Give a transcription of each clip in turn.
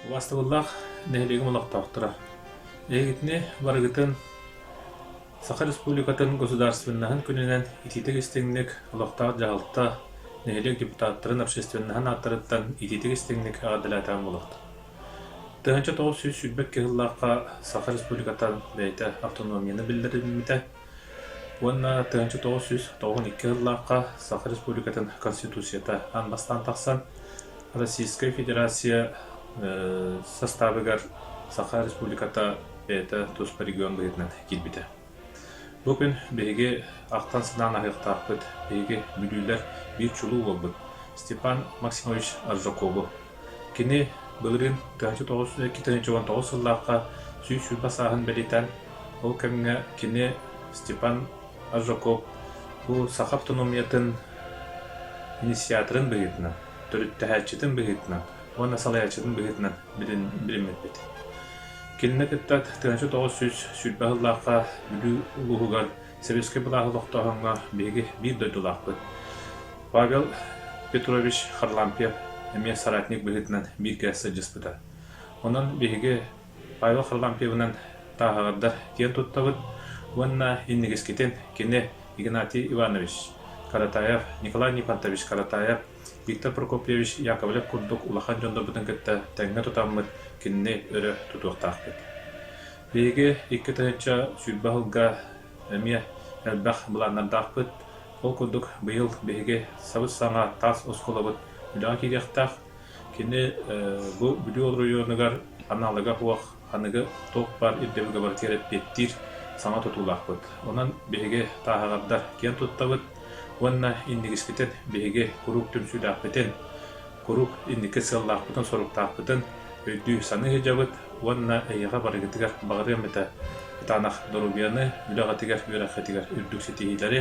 Убаастабыллаах нэһилиэгим олохтоохторо! Эһигитини барыгытын Саха Республикатын государственноһын күнүнэн итиитик-истиҥник олохтоох дьаһалта, нэһилиэк депутаттарын общественноһын ааттарыттан итиитик-истиҥник эҕэрдэлээтэҕим буолуохтун. 1922 сыллаахха Саха Республиката бэйэтэ автономияны биллэриммитэ уонна 1992 сыллаахха Саха Республикатын Конституцията аан бастаан тахсан, Российскай Федерация састаабыгар Саха Республиката бэйэтэ туспа регион быһыытынан киирбитэ. Бу күн биһиги ахтан-санаан аһыахтаахпыт, биһиги бүлүүлэр биир чулуу уолбут Степан Максимович Аржакову. Кини былырыын 1999 сыллаахха 120 сааһын бэлиэтээн, ол кэмҥэ кини Степан Аржаков бу саха автономиятын инициаторын быһыытынан, төрүттэһээччитин быһыытынан уонна салайааччытын быһыытынан билиммиппит. Кинини кытта 1920 сыллаахха Бүлүү улууһугар Сэбиэскэй былааһы олохтооһуҥҥа биһиги биир дойдулаахпыт Павел Петрович Харлампьев эмиэ соратник быһыытынан бииргэ сылдьыспыта. Онон биһиги Павел Харлампьевынан тааһаҕардар киэн туттабыт уонна инникискитин кини Игнатий Иванович Каратаев, Николай Нифонтович Каратаев, Виктор Прокопьевич Яковлев курдук улахан дьоннорбутун кытта тэҥҥэ тутаммыт кинини өрө тутуохтаахпыт. Биһиги 2020 сылга эмиэ элбэх былааннардаахпыт. Ол курдук быйыл биһиги сабыс-саҥа таас оскуолабыт үлэҕэ киириэхтээх. Кини бу Бүлүү оройуонугар аналога суох аныгы туох баар ирдэбилгэ барытыгар эппиэттиир саҥа тутуулаахпыт. Онон биһиги тааһаҕардар киэн туттабыт уонна инникискитин биһиги куруук түмсүүлээхпитин, куруук инники сыаллаахпытын-соруктаахпытын өйдүү-саныы сылдьабыт уонна эйиэхэ барыгытыгар баҕарыам этэ кытаанах доруобуйаны, үлэҕитигэр, үөрэххитигэр үрдүк ситиһиилэри.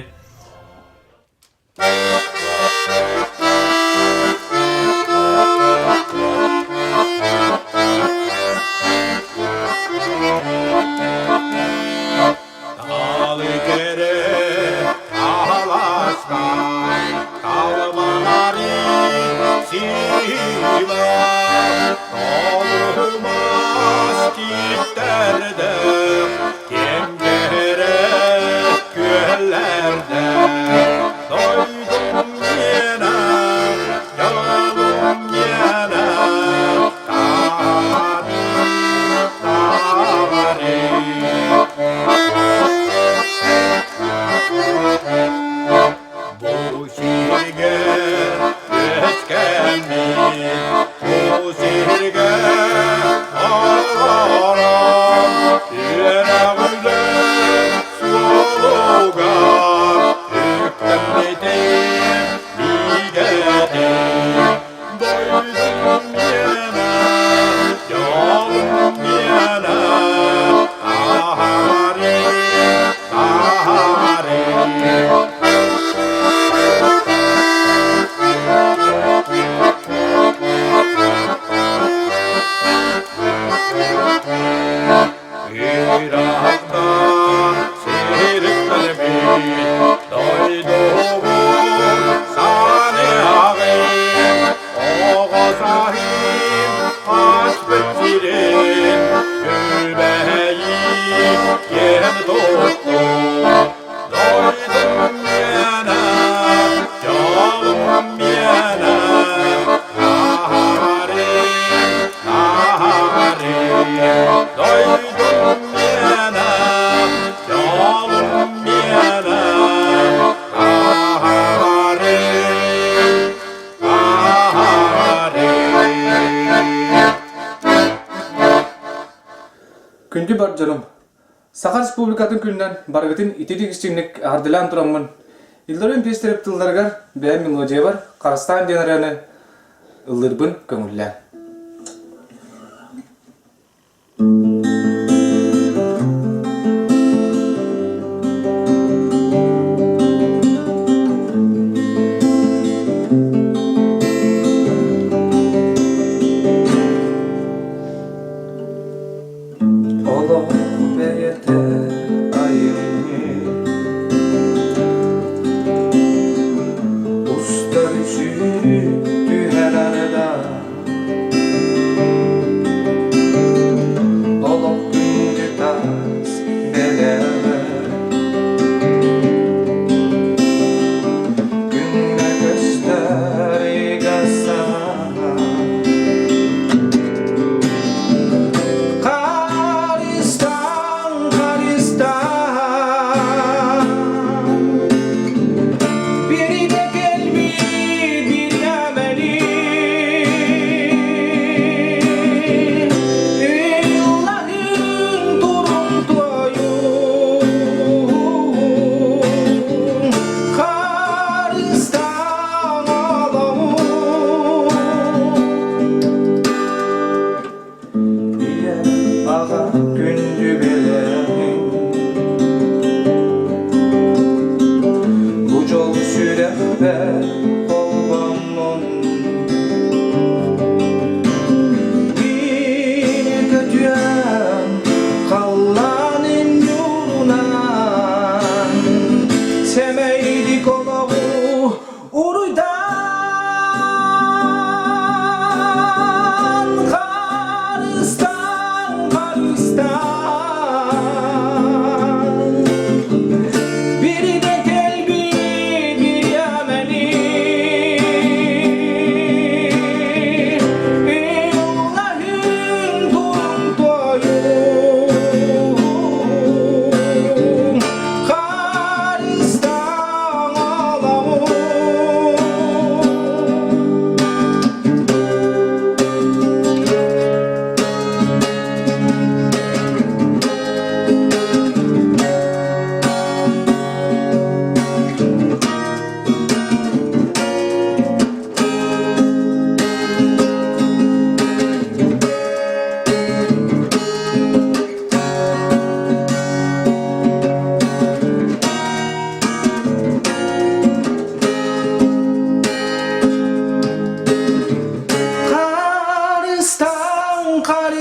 Таалы кэрэ аһаласка талманары сила толумас киттэрдэ кэҥкэрэ күөллэрдэ дойдум миэнэ дьолум миэнэ таҕары таҕары Бу сиргэ үөскэммит, бу сиргэ олорон, үөрэҕүлэ суолугар үктэммитим бигэтик. Дойдум миэнэ, дьолум миэнэ, таһаары, таһаары. Ыраахтан сириктэрбит дойдубун саныаҕым, оҕо сааһым ааспыт сирин күбэйии киэн туттум. Дойдум миэнэ, дьолум миэнэ, таһаарым, таһаарым. Дойдум миэнэ, дьолум миэнэ, таһаарым, таһаарым. Күндү бар дьонум, Саха Республикатын күнүнэн барыгытын итирик истиҥник эҕэрдэлээн тураммын, Илларион Пестерев тылларыгар бэйэм мелодиябар Харыстаан диэн ырыаны ыллыырбын көҥүллээн. Олох бэйэтэ айымньы Устар сүүрүк түһэр арда.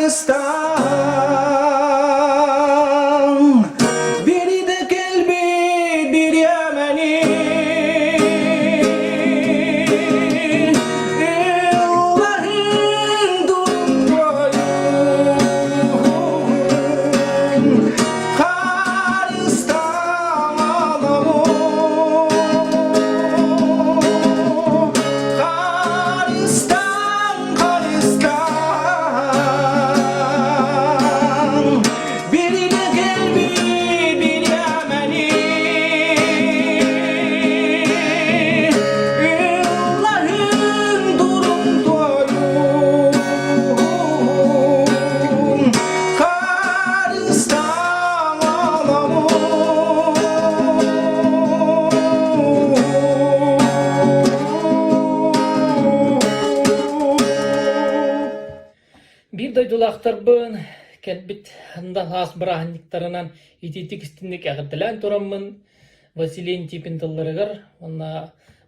Харыстаан бириде кэлбит бириэмэни ыллаһын дурдуойун Харыстаан Харыстаан, харыстаан, Birine gelbi bir yemeni Allah'ın durum doyum Харыстаан Биир дойдулаахтарбын кэлбит аас бырааһынньыктарынан итиитик истинник эҕэрдэлээн тураммын Василий Антипин тылларыгар уонна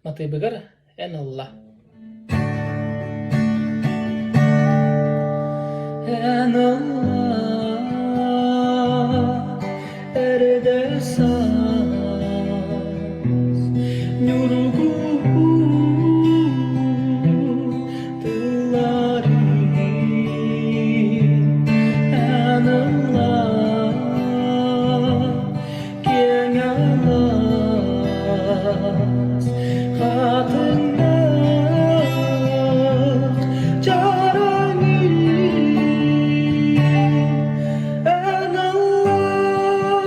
матыыбыгар эн ылла. Эн ылла эрдэ саас ньургуһун тылларын эн ылла киэҥ алаас хатыҥнаах чараҥын эн аллаа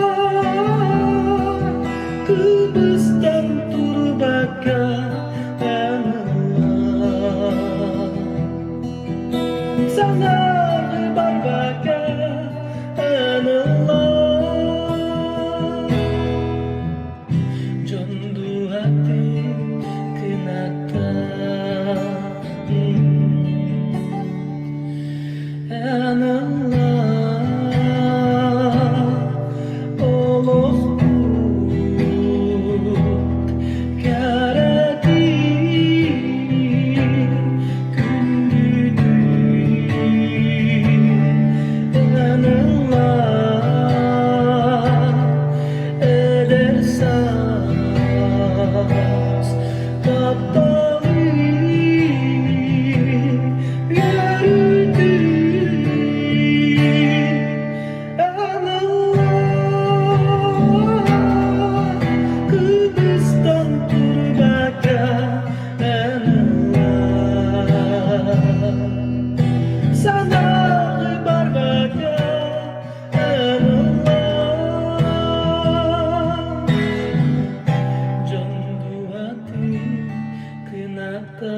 кыбыстан турбакка эн аллаа санааны барбакка эн ыллаа Дьон дууһатын кыната Эн ыллаа олохпут кэрэтин күндүтүн Эн ыллаа Эдэр саас тапталын үөрүүтүн эн кыбыстан турбакка эн санааҕы барбакка Дьон дууһатын кыната.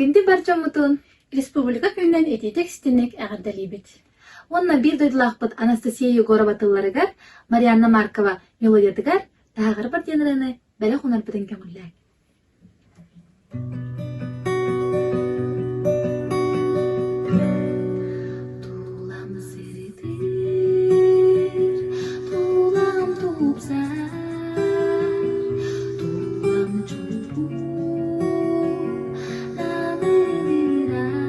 Күндү бар дьоммутун Республика күнүнэн итиитик-истиҥник эҕэрдэлиибит. Уонна биир дойдулаахпыт Анастасия Егорова тылларыгар, Марианна Маркова мелодиятыгар «Таһаҕарбар» диэн ырыаны бэлэх уунарбытын көҥүллээҥ. Тулам сирдиир, тулам тупсар, тулам чугур Намыырас,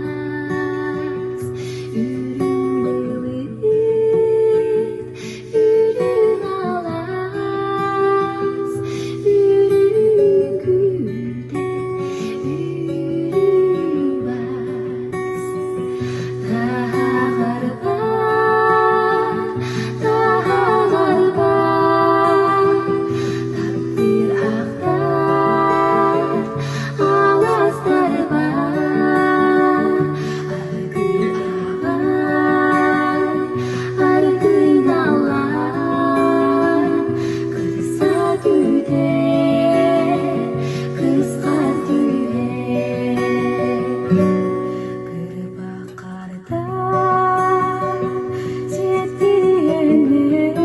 үрүҥ былыт, үрүҥ алаас, үрүҥ күтэ, үрүҥ бас. Таһаҕарбар, таһаҕарбар, таптыыр ахтар аластарбар, аргый аҕай, аргый наллаан, кырса түһэр, кысхар түһэр. Кырбакарда сиэттиэннэр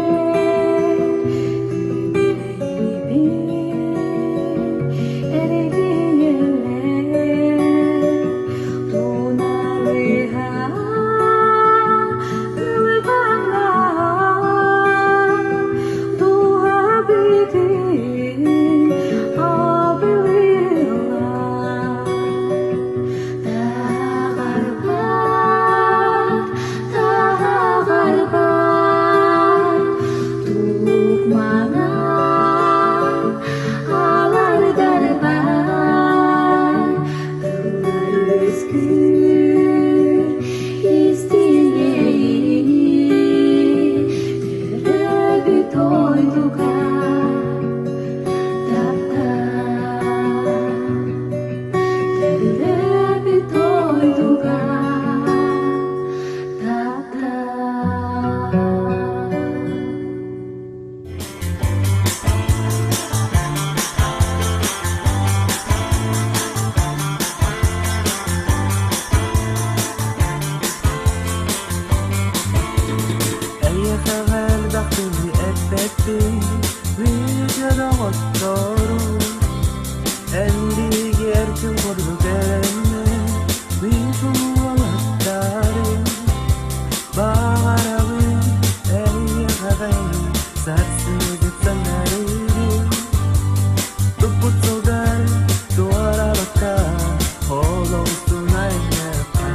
күбэйбит эргийэллэр туналыһа ылбаҥнаан дууһабытын абылыыллар. Таһаҕарбат, таһаҕарбат, тук манан алардарбар, тыллар үөскүүр истиҥ төрөөбүт дойдуга таптал. Төрөөбүт дойдуга таптал. Эйиэхэҕэ элбэхтии эппэппин, видео доҕотторум. Эн биһиги эркин курдук эрэннэ, мин чулуулаттарым. Баҕарабын эйиэхэҕэ сарсыҥҥы санарыым. Туппут сылгар туорабакка, олоҕустун айныахха.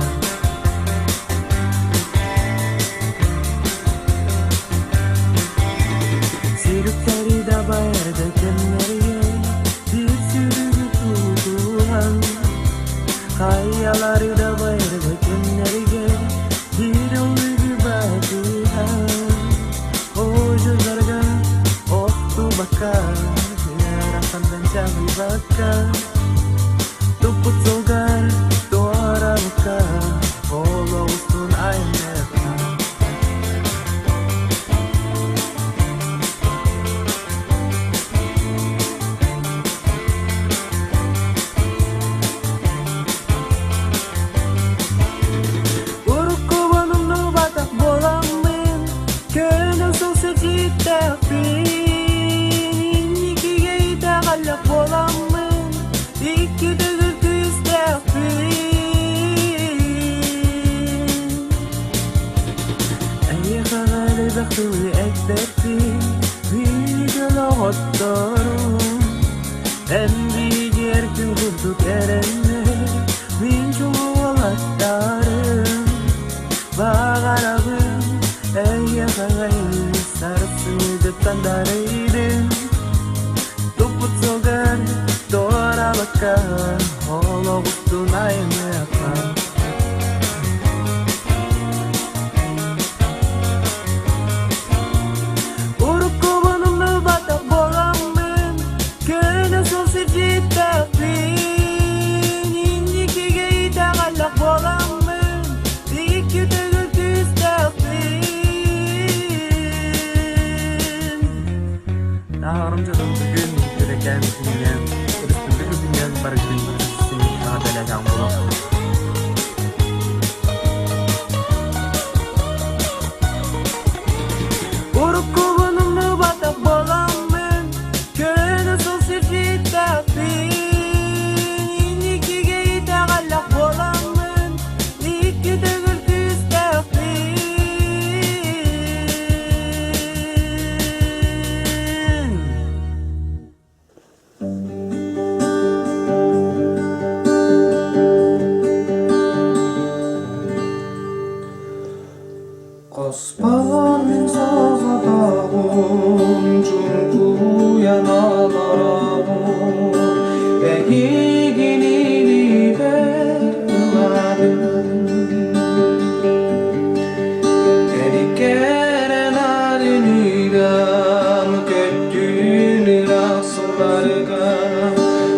Сирүктэри дабайарда кэмнэргэ биир сүрүгү тутуһан, хайалары дабайарда кэмнэргэ биир ыллыгы батыһан, Ожозарга охтубакка, ыарахандан чаҕыйбакка, туппут сылгар туорабыкка, олох устун айныахха. Уруккубун умнубатах буоламмын, көнө сыл сирдьиттээхпин, инникигэ итэҕэллэх буоламмын, икки төгүл күүстээхпин. Эйиэхэ элбэх тылы эппэппин, бииргэ доҕотторум. Эн биһиги эркин курдук эрэннэ, мин чулуулаттарым. Баҕарабын эйиэхэ сарсыҥҥыттан дарыйдым. Туппут сылгар туорабакка, олох устун айаныахха. Уруккубун умнубатах буоламмын, көнө сыл сирдьиттээхпин, инникигэ итэҕэллэх буоламмын, икки төгүл күүстээхпин. Таарым дьонум бүгүн Кэрэкээн күнүнэн, өрөспүүбүлүкэ күнүнэн барыгытын эҕэрдэлээтэҕим буолуо. Уруккубун умнубатах буоламмын, көнө сыл сирдьиттээхпин, инникигэ итэҕэллэх буоламмын, икки төгүл күүстээхпин. Хоспор мин соҕотоҕун чуҥкуйан олоробун, эһигини илиибэр ылабын. Эриккэрэн арыныган көттүн ыраах сылларга,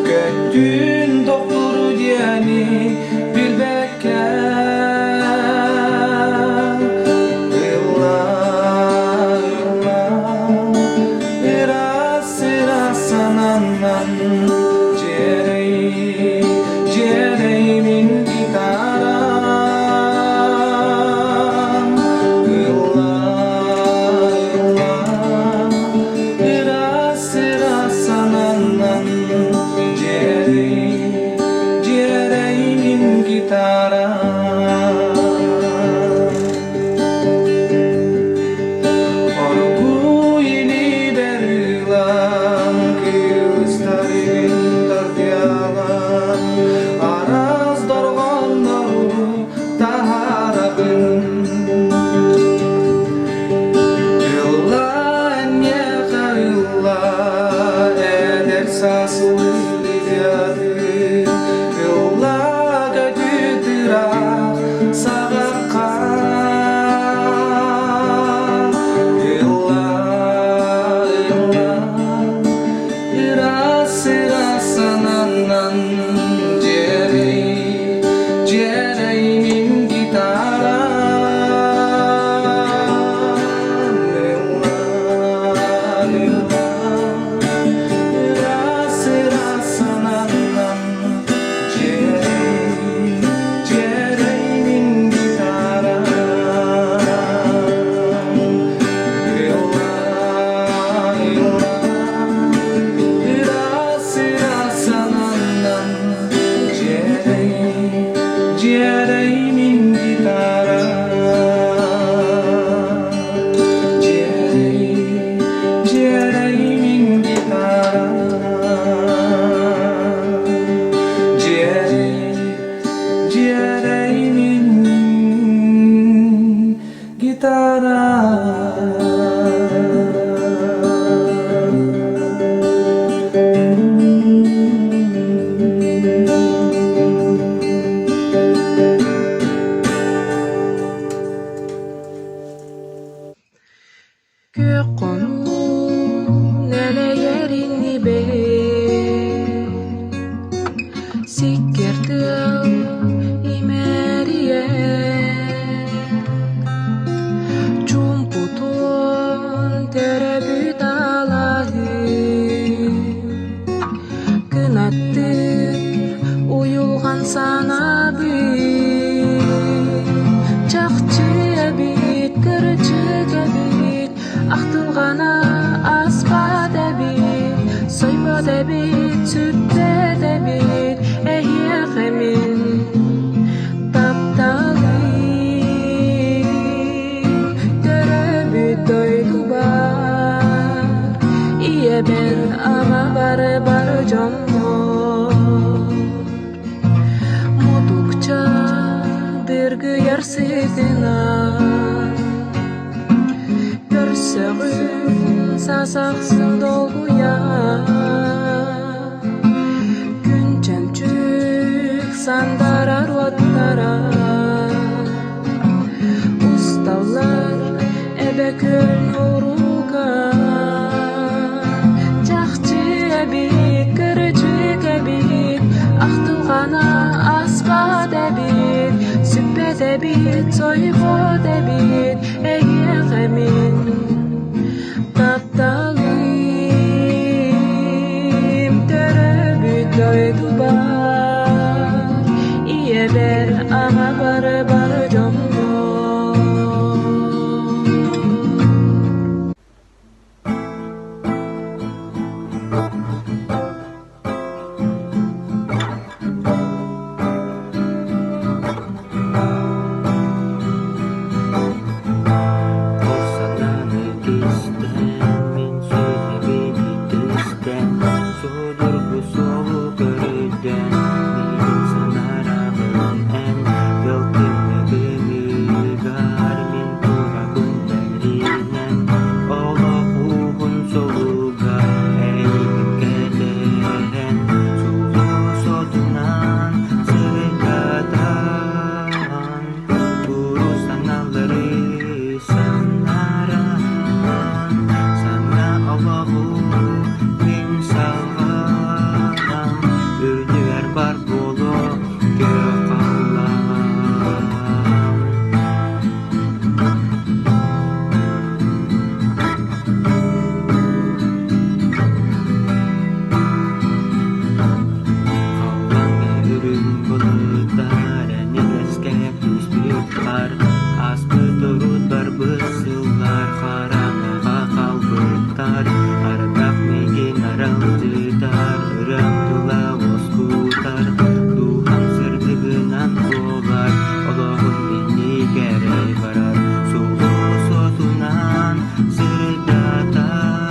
көттүн тохтуру диэни билбэккэ Ылла, ылла, ыраас ыраас сананан дьиэрэй, дьиэрэй мин гитарам. Ылла, ылла, ыраас ыраас сананан дьиэрэй, дьиэрэй мин гитарам. Оргууй илиибэр ылан, кыыстарыгын тардыалаан, араас дорҕооннору таһаарабын. Ылла эйиэхэ ылла, эдэр саас ыллыгыатын, ылла көтүт ыраах саҕахха. Ылла, ылла, ыраас ыраас сананан дьиэрэй, дьиэрэй мин гитарам. Ылла, ылла, ыраас ыраас сананан дьиэрэй, дьиэрэй мин гитарам. Ылла, ылла, ыраас ыраас сананан дьиэрэй, дьиэрэй мин гитарам. Дьиэрэй, дьиэрэй мин гитарам. Дьиэрэй, дьиэрэй мин гитарам. Күөх хонуу нэлэйэр иннибэр, сиккиэр тыал имэрийэр, чуумпутуон төрөбүт алаһын, кынаттыыр уйулҕан санаабын. Чахчы эбит, кырдьык эбит, ахтылҕана ааспат эбит, сойбот эбит, сүппэт эбит, эһиэхэ мин тапталым төрөөбүт дойдубар, ийэбэр, аҕабар, бары дьоммор. Мутукча дыргыйар сытынан Көрсөҕүн саас ахсын долгуйа Күн чөмчүүк сандарар уоттара Усталлар эбэ күөл нуруга Чахчы эбит, кырдьык эбит, ахтылҕана ааспат эбит, сүппэт эбит, сойбот эбит, эйиэхэ мин тапталым төрөөбүт дойдубар. сирдэтэн, судургу суолу көрүдэн, миигин санараҕын эн, тыл тымныгыныгар мин турабын бэринэн, олох уһун суолугар эйигин кэтэһэн, сулус отунан сырдатан, курус санаалары санаран, саҥа олоҕу мин салҕаан, үрдүгэр бар буолуо күөх халлаан. Халлааҥҥа үрүҥ былыттар энэлэскэ түспүт хаар, ааспыт урут барбыт сыллар хараҥаҕа хаалбыттар, ардах миигин аралдьытар, ырыам тыла уоскутар, дууһам сырдыгынан буолар, олоҕум иннигэр барар, сулус отунан сырдатан,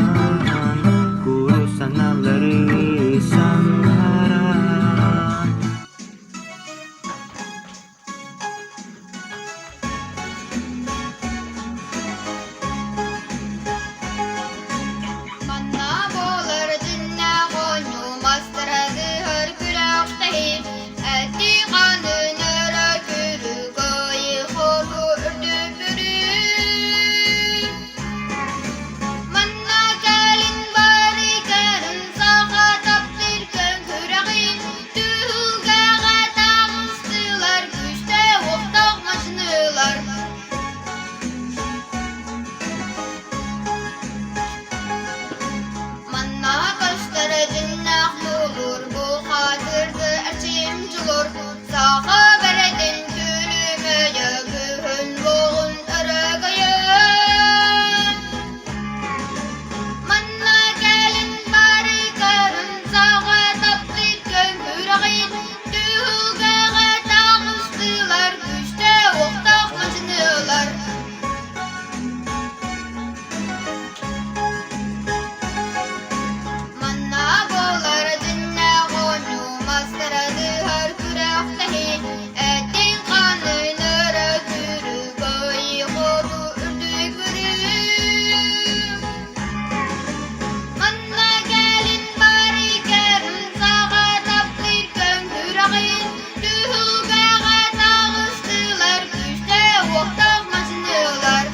курус санаалары санаран. Манна буолар дьиннээх оонньуу мастарадыһар күрэхтэһии, эти-хаанын өрө күрүү кыайыы-хотуу үрдүк Манна кэлин бары кэлин саха таптыыр көҥүрэҕин түһүлгэҕэ таҕыстылар күүстээх-уохтаах массыыналар. Манна көстөр дьиннээх дьулуур бу хаатырды эрчим дьулур саха бэрэтин күлүмөйө күһүн буолун өрөгөйө. Манна кэлин бары көрүн саҕа таптыыр көҥүрэҕин түһүлгэҕэ таҕыстылар күүстээх-уохтаах массыыналар. Манна буолар дьиннээх оонньуу мастарадыһар күрэхтэһии, этин-хаанын өрө күүрүү кыайыы-хотуу үрдүк бүрүү. Манна кэлин бары кэрин саҕа таптыыр көҥүрэҕин, түһүлгэҕэ таҕыстылар күүстээх-уохтаах массыыналар.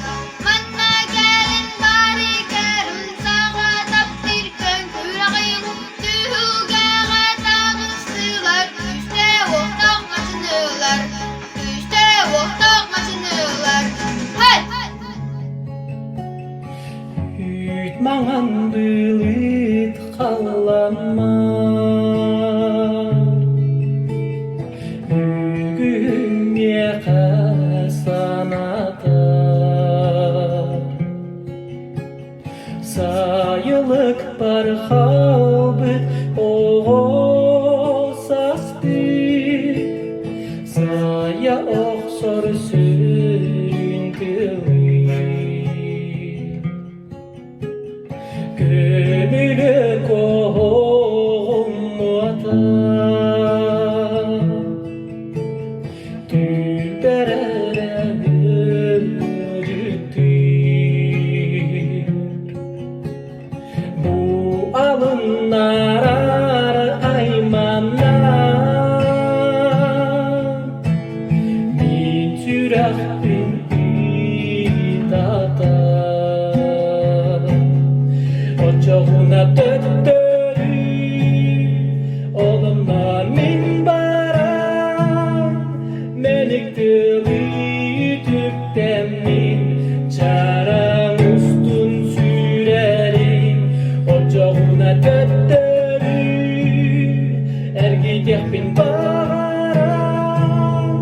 Манна кэлин бары кэрин саҕа таптыыр көҥүрэҕин, түһүлгэҕэ таҕыстылар күүстээх-уохтаах массыыналар. Күүстээх-уохтаах массыыналар. Hey! Үүт маҥан былыт халламмат, Бүгүн миэхэ санатар. Сайылык бархалбыт оҕо саспыт, Сайа охсор сүрүн кылыы. Көмүлүк оһоҕум уота Түлбэрэрэ үөрүттүүр. Бу алыннарар айманнар Мин сүрэхпин ыытатар. Оччоҕуна төттөрү оломно мин баран мэник тылы үтүктэммин чараҥ устун сүүрэрим оччоҕуна төттөрү эргитиэхпин баҕаран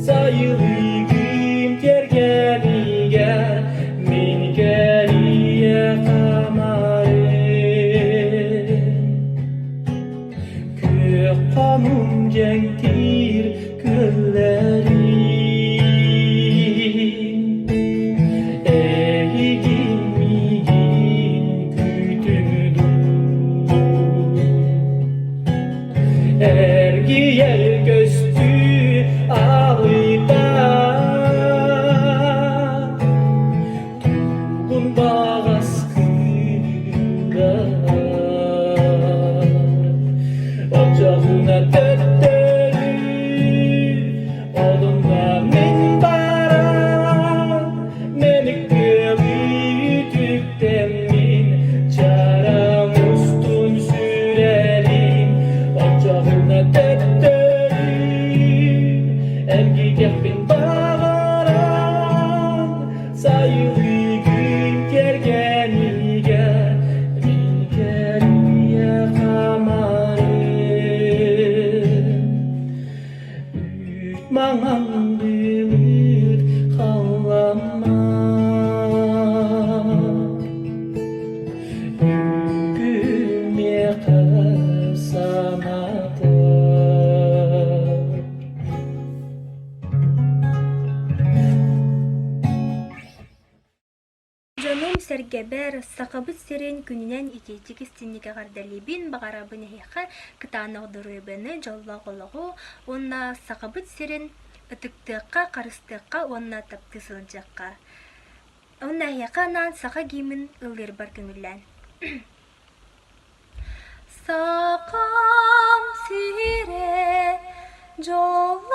сайылыгым тиэргэнигэр мин кэрийэ хаамарым Күөх хонум дьэҥкир күөллэрин Эйигин миигин күүтүҥ дуу. Дьон-сэргэбэр Сахабыт сирин күнүнэн итиитик истиҥник эҕэрдэлиибин, баҕарабын эһиэхэ кытаанах доруобуйаны, дьоллоох олоҕу уонна Сахабыт сирин ытыктыахха, харыстыахха уонна таптыы сылдьыахха. Уонна эһиэхэ анаан саха гимн ыллыырбар көҥүллээн. Сахам сирэ дьоллоох.